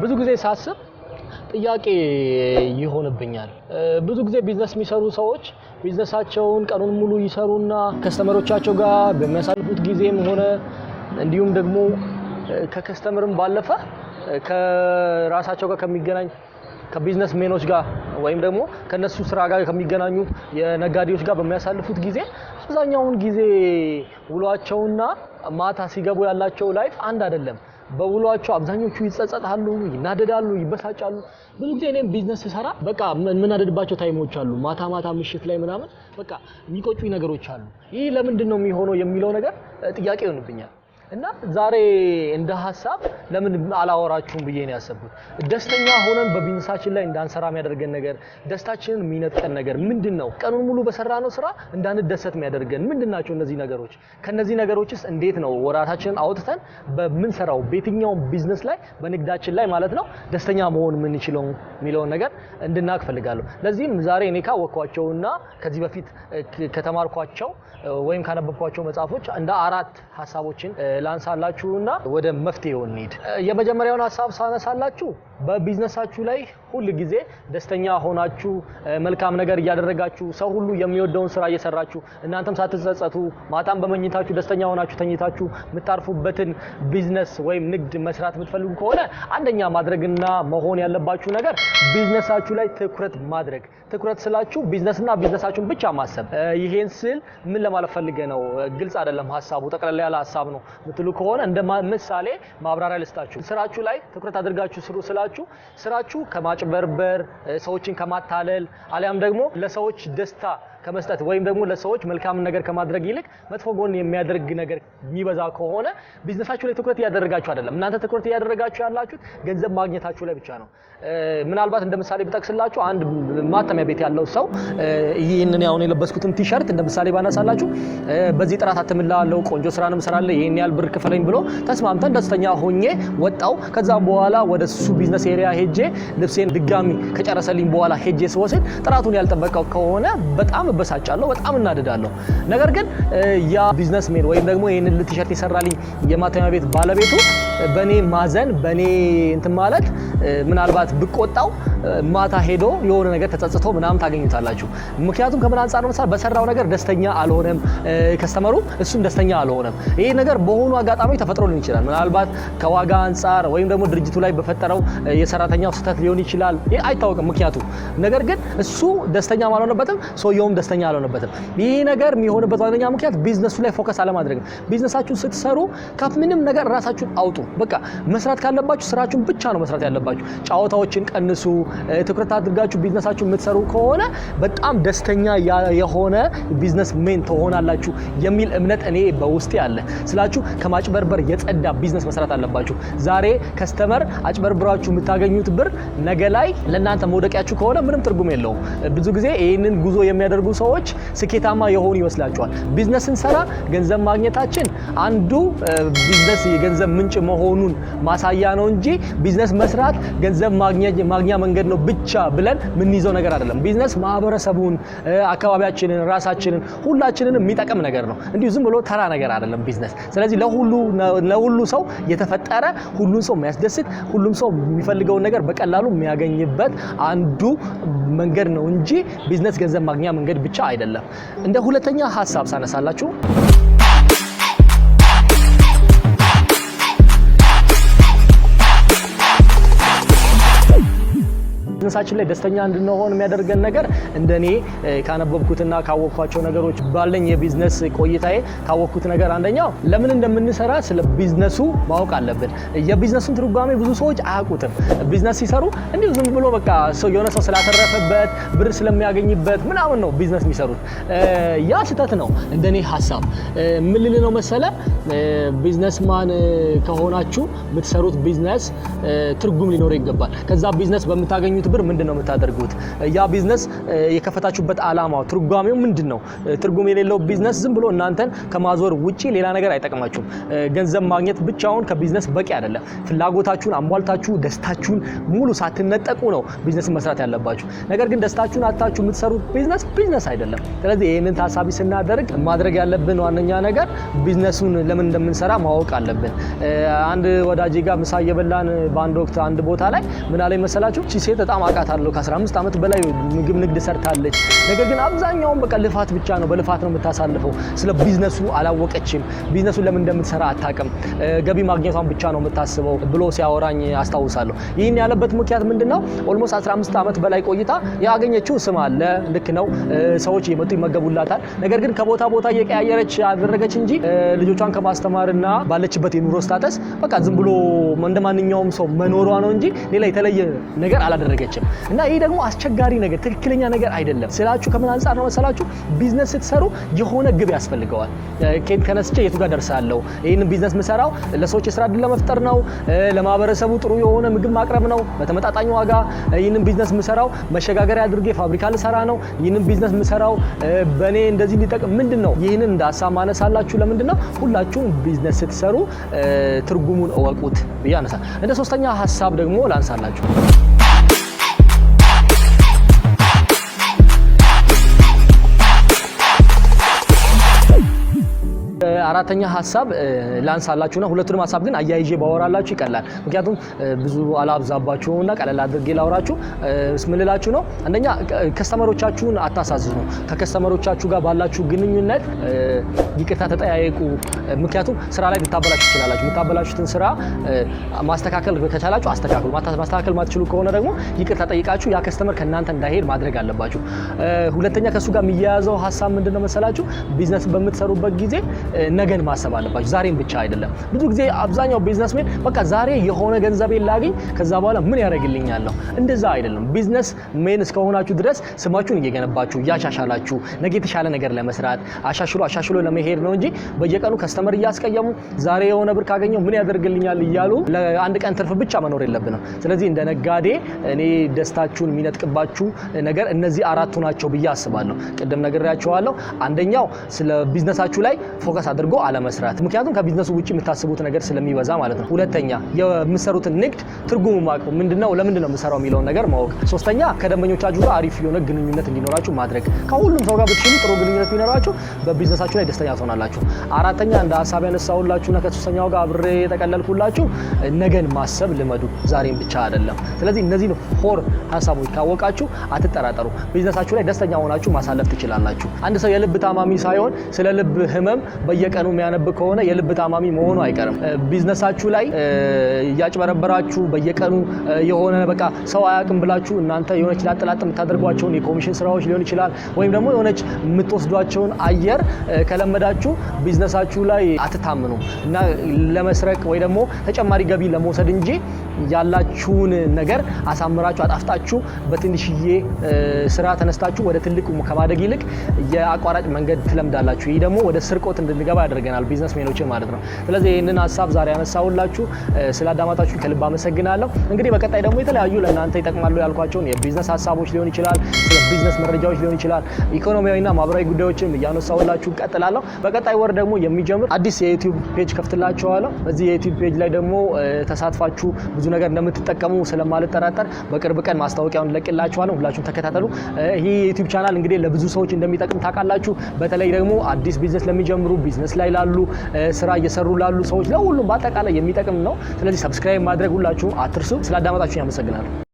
ብዙ ጊዜ ሳስብ ጥያቄ ይሆንብኛል። ብዙ ጊዜ ቢዝነስ የሚሰሩ ሰዎች ቢዝነሳቸውን ቀኑን ሙሉ ይሰሩና customer ኦቻቸው ጋር በሚያሳልፉት ጊዜም ሆነ እንዲሁም ደግሞ ከ customer ም ባለፈ ከራሳቸው ጋር ከሚገናኝ ከ business man ኦች ጋር ወይም ደግሞ ከነሱ ስራ ጋር ከሚገናኙ የነጋዴዎች ጋር በሚያሳልፉት ጊዜ አብዛኛውን ጊዜ ውሏቸውና ማታ ሲገቡ ያላቸው life አንድ አይደለም። በውሏቸው አብዛኞቹ ይጸጸታሉ፣ ይናደዳሉ፣ ይበሳጫሉ። ብዙ ጊዜ እኔም ቢዝነስ ስሰራ በቃ የምናደድባቸው time ኦች አሉ። ማታ ማታ ምሽት ላይ ምናምን በቃ የሚቆጩኝ ነገሮች አሉ። ይህ ለምንድን ነው የሚሆነው የሚለው ነገር ጥያቄ ይሆንብኛል። እና ዛሬ እንደ ሀሳብ ለምን አላወራችሁም ብዬ ነው ያሰብኩት። ደስተኛ ሆነን በቢዝነሳችን ላይ እንዳንሰራ የሚያደርገን ነገር፣ ደስታችንን የሚነጥቀን ነገር ምንድን ነው? ቀኑን ሙሉ በሰራነው ስራ እንዳንደሰት የሚያደርገን ምንድን ናቸው እነዚህ ነገሮች? ከነዚህ ነገሮችስ እንዴት ነው ወራታችንን አውጥተን በምንሰራው በየትኛውም ቢዝነስ ላይ በንግዳችን ላይ ማለት ነው ደስተኛ መሆን የምንችለው የሚለውን ነገር እንድናቅ ፈልጋለሁ። ለዚህም ዛሬ እኔ ካወቅኳቸውና ከዚህ በፊት ከተማርኳቸው ወይም ካነበብኳቸው መጽሐፎች እንደ አራት ሀሳቦችን ላንሳላችሁና ወደ መፍትሄው እንሂድ። የመጀመሪያውን ሀሳብ ሳነሳላችሁ በቢዝነሳችሁ ላይ ሁል ጊዜ ደስተኛ ሆናችሁ መልካም ነገር እያደረጋችሁ ሰው ሁሉ የሚወደውን ስራ እየሰራችሁ እናንተም ሳትጸጸቱ ማታም በመኝታችሁ ደስተኛ ሆናችሁ ተኝታችሁ የምታርፉበትን ቢዝነስ ወይም ንግድ መስራት የምትፈልጉ ከሆነ አንደኛ ማድረግና መሆን ያለባችሁ ነገር ቢዝነሳችሁ ላይ ትኩረት ማድረግ። ትኩረት ስላችሁ ቢዝነስና ቢዝነሳችሁን ብቻ ማሰብ። ይሄን ስል ምን ለማለት ፈልጌ ነው? ግልጽ አይደለም ሀሳቡ፣ ጠቅለል ያለ ሀሳብ ነው የምትሉ ከሆነ እንደ ምሳሌ ማብራሪያ ልስጣችሁ። ስራችሁ ላይ ትኩረት አድርጋችሁ ስሩ ስላችሁ ስራችሁ ከማጭበርበር፣ ሰዎችን ከማታለል አሊያም ደግሞ ለሰዎች ደስታ ከመስጠት ወይም ደግሞ ለሰዎች መልካም ነገር ከማድረግ ይልቅ መጥፎ ጎን የሚያደርግ ነገር የሚበዛ ከሆነ ቢዝነሳችሁ ላይ ትኩረት እያደረጋችሁ አይደለም። እናንተ ትኩረት እያደረጋችሁ ያላችሁት ገንዘብ ማግኘታችሁ ላይ ብቻ ነው። ምናልባት እንደ ምሳሌ ብጠቅስላችሁ አንድ ማተሚያ ቤት ያለው ሰው ይህንን አሁን የለበስኩትን ቲሸርት እንደ ምሳሌ ባነሳላችሁ በዚህ ጥራት አትምላለሁ፣ ቆንጆ ስራ ነው የምሰራልህ፣ ይሄን ያህል ብር ክፈለኝ ብሎ ተስማምተን ደስተኛ ሆኜ ወጣው። ከዛም በኋላ ወደ እሱ business area ሄጄ ልብሴን ድጋሚ ከጨረሰልኝ በኋላ ሄጄ ስወስድ ጥራቱን ያልጠበቀው ከሆነ በጣም እበሳጫለሁ፣ በጣም እናደዳለሁ። ነገር ግን ያ businessman ወይም ደግሞ ይሄንን ቲሸርት የሰራልኝ የማተሚያ ቤት ባለቤቱ በኔ ማዘን በኔ እንትን ማለት ምናልባት ብቆጣው ማታ ሄዶ የሆነ ነገር ተጸጽቶ ምናምን ታገኙታላችሁ። ምክንያቱም ከምን አንፃር ነው መሰለህ በሰራው ነገር ደስተኛ አልሆነም customer ኡ፣ እሱም ደስተኛ አልሆነም። ይሄ ነገር በሆኑ አጋጣሚ ተፈጥሮ ሊሆን ይችላል። ምናልባት ከዋጋ አንፃር ወይም ደግሞ ድርጅቱ ላይ በፈጠረው የሰራተኛው ስህተት ሊሆን ይችላል። ይሄ አይታወቅም ምክንያቱ። ነገር ግን እሱ ደስተኛ አልሆነበትም፣ ሰውየውም ደስተኛ አልሆነበትም። ይሄ ነገር የሚሆንበት ዋነኛ ምክንያት ቢዝነሱ ላይ focus አለማድረግ ነው። ቢዝነሳችሁን ስትሰሩ ከምንም ነገር ራሳችሁን አውጡ። በቃ መስራት ካለባችሁ ስራችሁን ብቻ ነው መስራት ያለባችሁ። ጨዋታዎችን ቀንሱ። ትኩረት አድርጋችሁ ቢዝነሳችሁን የምትሰሩ ከሆነ በጣም ደስተኛ የሆነ businessman ትሆናላችሁ የሚል እምነት እኔ በውስጤ አለ። ስላችሁ ከማጭበርበር የጸዳ ቢዝነስ መስራት አለባችሁ። ዛሬ customer አጭበርብራችሁ የምታገኙት ብር ነገ ላይ ለእናንተ መውደቂያችሁ ከሆነ ምንም ትርጉም የለውም። ብዙ ጊዜ ይህንን ጉዞ የሚያደርጉ ሰዎች ስኬታማ የሆኑ ይመስላቸዋል። ቢዝነስ ስንሰራ ገንዘብ ማግኘታችን አንዱ ቢዝነስ የገንዘብ ምንጭ መሆኑን ማሳያ ነው እንጂ ቢዝነስ መስራት ገንዘብ ማግኛ መንገድ ነው ብቻ ብለን የምንይዘው ነገር አይደለም። ቢዝነስ ማህበረሰቡን፣ አካባቢያችንን፣ ራሳችንን፣ ሁላችንን የሚጠቅም ነገር ነው። እንዲሁ ዝም ብሎ ተራ ነገር አይደለም ቢዝነስ። ስለዚህ ለሁሉ ሰው የተፈጠረ ሁሉን ሰው የሚያስደስት ሁሉም ሰው የሚፈልገውን ነገር በቀላሉ የሚያገኝበት አንዱ መንገድ ነው እንጂ ቢዝነስ ገንዘብ ማግኛ መንገድ ብቻ አይደለም። እንደ ሁለተኛ ሀሳብ ሳነሳላችሁ ቢዝነሳችን ላይ ደስተኛ እንድንሆን የሚያደርገን ነገር እንደኔ ካነበብኩትና ካወቅኳቸው ነገሮች ባለኝ የቢዝነስ ቆይታዬ ካወቅኩት ነገር አንደኛው ለምን እንደምንሰራ ስለ ቢዝነሱ ማወቅ አለብን። የቢዝነሱን ትርጓሜ ብዙ ሰዎች አያውቁትም። ቢዝነስ ሲሰሩ እንዲሁ ዝም ብሎ በቃ ሰው የሆነ ሰው ስላተረፈበት ብር ስለሚያገኝበት ምናምን ነው ቢዝነስ የሚሰሩት። ያ ስህተት ነው። እንደኔ ሀሳብ ምን ልል ነው መሰለ፣ businessman ከሆናችሁ የምትሰሩት ቢዝነስ ትርጉም ሊኖረው ይገባል። ከዛ ቢዝነስ በምታገኙት ብር ትብብር ምንድን ነው የምታደርጉት? ያ ቢዝነስ የከፈታችሁበት አላማው ትርጓሜው ምንድን ነው? ትርጉም የሌለው ቢዝነስ ዝም ብሎ እናንተን ከማዞር ውጪ ሌላ ነገር አይጠቅማችሁም። ገንዘብ ማግኘት ብቻውን ከቢዝነስ በቂ አይደለም። ፍላጎታችሁን አሟልታችሁ ደስታችሁን ሙሉ ሳትነጠቁ ነው ቢዝነስ መስራት ያለባችሁ። ነገር ግን ደስታችሁን አጥታችሁ የምትሰሩት ቢዝነስ ቢዝነስ አይደለም። ስለዚህ ይህንን ታሳቢ ስናደርግ ማድረግ ያለብን ዋነኛ ነገር ቢዝነሱን ለምን እንደምንሰራ ማወቅ አለብን። አንድ ወዳጄ ጋር ምሳ እየበላን በአንድ ወቅት አንድ ቦታ ላይ ምን አለኝ መሰላችሁ? እቺ ሴት በጣም አውቃታለሁ፣ ከ15 ዓመት በላይ ምግብ ንግድ ሰርታለች። ነገር ግን አብዛኛውን በቃ ልፋት ብቻ ነው፣ በልፋት ነው የምታሳልፈው። ስለ ቢዝነሱ አላወቀችም። ቢዝነሱን ለምን እንደምትሰራ አታውቅም። ገቢ ማግኘቷን ብቻ ነው የምታስበው ብሎ ሲያወራኝ አስታውሳለሁ። ይህን ያለበት ምክንያት ምንድነው? Almost 15 ዓመት በላይ ቆይታ ያገኘችው ስም አለ። ልክ ነው፣ ሰዎች እየመጡ ይመገቡላታል። ነገር ግን ከቦታ ቦታ እየቀያየረች አደረገች እንጂ ልጆቿን ከማስተማርና ባለችበት የኑሮ status በቃ ዝም ብሎ እንደ ማንኛውም ሰው መኖሯ ነው እንጂ ሌላ የተለየ ነገር አላደረገችም። እና ይህ ደግሞ አስቸጋሪ ነገር፣ ትክክለኛ ነገር አይደለም ስላችሁ ከምን አንጻር ነው መሰላችሁ? ቢዝነስ ስትሰሩ የሆነ ግብ ያስፈልገዋል። ከየት ተነስቼ የቱ ጋር ደርሳለሁ? ይህንን ቢዝነስ ምሰራው ለሰዎች የስራ እድል ለመፍጠር ነው፣ ለማህበረሰቡ ጥሩ የሆነ ምግብ ማቅረብ ነው በተመጣጣኝ ዋጋ። ይህንን ቢዝነስ ምሰራው መሸጋገሪያ አድርጌ ፋብሪካ ልሰራ ነው። ይህንን ቢዝነስ ምሰራው በእኔ እንደዚህ እንዲጠቅም ምንድን ነው? ይህንን እንደ ሀሳብ ማነሳላችሁ ለምንድን ነው? ሁላችሁም ቢዝነስ ስትሰሩ ትርጉሙን እወቁት ብዬ አነሳ። እንደ ሶስተኛ ሀሳብ ደግሞ ላንሳላችሁ። አራተኛ ሀሳብ ላንሳላችሁና ሁለቱንም ሀሳብ ግን አያይዤ ባወራላችሁ ይቀላል። ምክንያቱም ብዙ አላብዛባችሁና ቀለል አድርጌ ላወራችሁ። ምልላችሁ ነው፣ አንደኛ customer ኦቻችሁን አታሳዝኑ። ከ customer ኦቻችሁ ጋር ባላችሁ ግንኙነት ይቅርታ ተጠያየቁ። ምክንያቱም ስራ ላይ ልታበላሹ ትችላላችሁ። የምታበላሹትን ስራ ማስተካከል ከቻላችሁ አስተካክሉ። ማስተካከል ማትችሉ ከሆነ ደግሞ ይቅርታ ጠይቃችሁ ያ customer ከእናንተ እንዳይሄድ ማድረግ አለባችሁ። ሁለተኛ ከእሱ ጋር የሚያያዘው ሀሳብ ምንድነው መሰላችሁ? ቢዝነስ በምትሰሩበት ጊዜ ነገን ማሰብ አለባችሁ፣ ዛሬን ብቻ አይደለም። ብዙ ጊዜ አብዛኛው businessman በቃ ዛሬ የሆነ ገንዘቤን ላግኝ፣ ከዛ በኋላ ምን ያደርግልኛል ነው። እንደዛ አይደለም። Businessman እስከሆናችሁ ድረስ ስማችሁን እየገነባችሁ እያሻሻላችሁ ነገ የተሻለ ነገር ለመስራት አሻሽሎ አሻሽሎ ለመሄድ ነው እንጂ በየቀኑ customer እያስቀየሙ ዛሬ የሆነ ብር ካገኘው ምን ያደርግልኛል እያሉ ለአንድ ቀን ትርፍ ብቻ መኖር የለብንም። ስለዚህ እንደ ነጋዴ እኔ ደስታችሁን የሚነጥቅባችሁ ነገር እነዚህ አራቱ ናቸው ብዬ አስባለሁ። ቅድም ነግሬያችኋለሁ። አንደኛው ስለ ቢዝነሳችሁ ላይ focus አድርጎ አለመስራት፣ ምክንያቱም ከቢዝነሱ ውጭ የምታስቡት ነገር ስለሚበዛ ማለት ነው። ሁለተኛ የምትሰሩትን ንግድ ትርጉሙ ማወቅ፣ ምንድነው ለምንድነው የምሰራው የሚለውን ነገር ማወቅ። ሶስተኛ ከደንበኞቻችሁ ጋር አሪፍ የሆነ ግንኙነት እንዲኖራችሁ ማድረግ። ከሁሉም ሰው ጋር ብትችሉ ጥሩ ግንኙነት ቢኖራችሁ በቢዝነሳችሁ ላይ ደስተኛ ትሆናላችሁ። አራተኛ እንደ ሀሳብ ያነሳሁላችሁና ከሶስተኛው ጋር አብሬ የጠቀለልኩላችሁ ነገን ማሰብ ልመዱ፣ ዛሬን ብቻ አይደለም። ስለዚህ እነዚህን four ሀሳቦች ካወቃችሁ አትጠራጠሩ፣ ቢዝነሳችሁ ላይ ደስተኛ ሆናችሁ ማሳለፍ ትችላላችሁ። አንድ ሰው የልብ ታማሚ ሳይሆን ስለ ልብ ህመም በየቀኑ የሚያነብ ከሆነ የልብ ታማሚ መሆኑ አይቀርም። ቢዝነሳችሁ ላይ እያጭበረበራችሁ በየቀኑ የሆነ በቃ ሰው አያውቅም ብላችሁ እናንተ የሆነች ላጥላጥ የምታደርጓቸውን የኮሚሽን ስራዎች ሊሆን ይችላል፣ ወይም ደግሞ የሆነች የምትወስዷቸውን አየር ከለመዳችሁ ቢዝነሳችሁ ላይ አትታምኑ እና ለመስረቅ ወይ ደግሞ ተጨማሪ ገቢ ለመውሰድ እንጂ ያላችሁን ነገር አሳምራችሁ አጣፍጣችሁ በትንሽዬ ስራ ተነስታችሁ ወደ ትልቁ ከማደግ ይልቅ የአቋራጭ መንገድ ትለምዳላችሁ። ይህ ደግሞ ወደ ስርቆት እንድንገባ ያደርገናል፣ businessman ኦችን ማለት ነው። ስለዚህ ይህንን ሀሳብ ዛሬ ያነሳሁላችሁ ስላዳመጣችሁ ከልብ አመሰግናለሁ። እንግዲህ በቀጣይ ደግሞ የተለያዩ ለእናንተ ይጠቅማሉ ያልኳቸውን የቢዝነስ ሀሳቦች ሊሆን ይችላል፣ ስለ ቢዝነስ መረጃዎች ሊሆን ይችላል፣ ኢኮኖሚያዊና ማህበራዊ ጉዳዮችን እያነሳሁላችሁ እቀጥላለሁ። በቀጣይ ወር ደግሞ የሚጀምር አዲስ የ YouTube page ከፍትላችኋለሁ። በዚህ የ YouTube page ላይ ደግሞ ተሳትፋችሁ ብዙ ነገር እንደምትጠቀሙ ስለማልጠራጠር በቅርብ ቀን ማስታወቂያውን እለቅላችኋለሁ። ሁላችሁም ተከታተሉ። ይህ የ YouTube channel እንግዲህ ለብዙ ሰዎች እንደሚጠቅም ታውቃላችሁ። በተለይ ደግሞ አዲስ ቢዝነስ ለሚጀምሩ፣ ቢዝነስ ላይ ላሉ፣ ስራ እየሰሩ ላሉ ሰዎች ለሁሉም በአጠቃላይ የሚጠቅም ነው። ስለዚህ subscribe ማድረግ ሁላችሁም አትርሱ። ስላዳመጣችሁ አመሰግናለሁ።